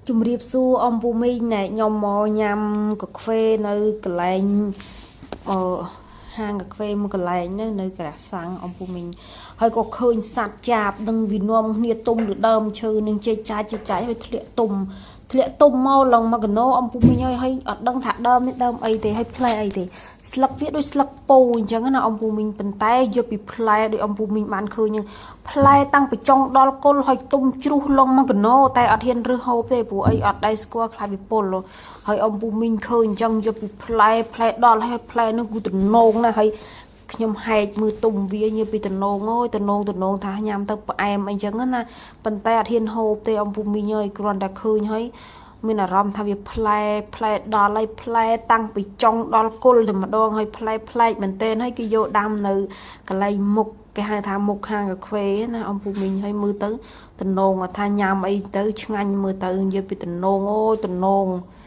ជំរាបសួរអំពូមីងណែខ្ញុំមកញ៉ាំកាហ្វេនៅកន្លែងអឺហាងកាហ្វេមួយកន្លែងនៅនៅក្រាសាំងអំពូមីងហើយក៏ឃើញសត្វចាបនឹងវានាំគ្នាទុំលើដើមឈើនឹងចេកចាយចេកចាយហើយធ្លាក់ទុំធ្លាក់ទុំមកឡើងមកកណោអំពូមីងហើយហើយអត់ដឹងថាដើមនេះដើមអីទេហើយផ្លែអីទេស្លឹកវាដូចស្លឹកពោអញ្ចឹងណាអំពូមីងប៉ុន្តែយកពីផ្លែដូចអំពូមីងបានឃើញហ្នឹងផ្លែតាំងពីចុងដល់គល់ហើយទុំជ្រុះលងមកកណោតែអត់ហ៊ានរើសហូបទេព្រោះអីអត់ដែរស្គាល់ខ្លាចវាពុលហើយអំពូមីងឃើញអញ្ចឹងយកពីផ្លែផ្លែដល់ហើយផ្លែនោះគឺតំណងណាស់ហើយខ្ញុំហែកមើលទុំវាញើពីតំណងអូយតំណងតំណងថាញ៉ាំទៅផ្អែមអីចឹងណាប៉ុន្តែអត់ហ៊ានហូបទេអំពូមីងអើយគ្រាន់តែឃើញហើយមានអារម្មណ៍ថាវាផ្លែផ្លែដល់ហើយផ្លែតាំងពីចុងដល់គល់តែម្ដងហើយផ្លែប្លែកមែនទែនហើយគេយកដាំនៅកន្លែងមុខគេហៅថាមុខខាងកាហ្វេណាអំពូមីងហើយមើលទៅតំណងថាញ៉ាំអីទៅឆ្ងាញ់មើលទៅនិយាយពីតំណងអូយតំណង។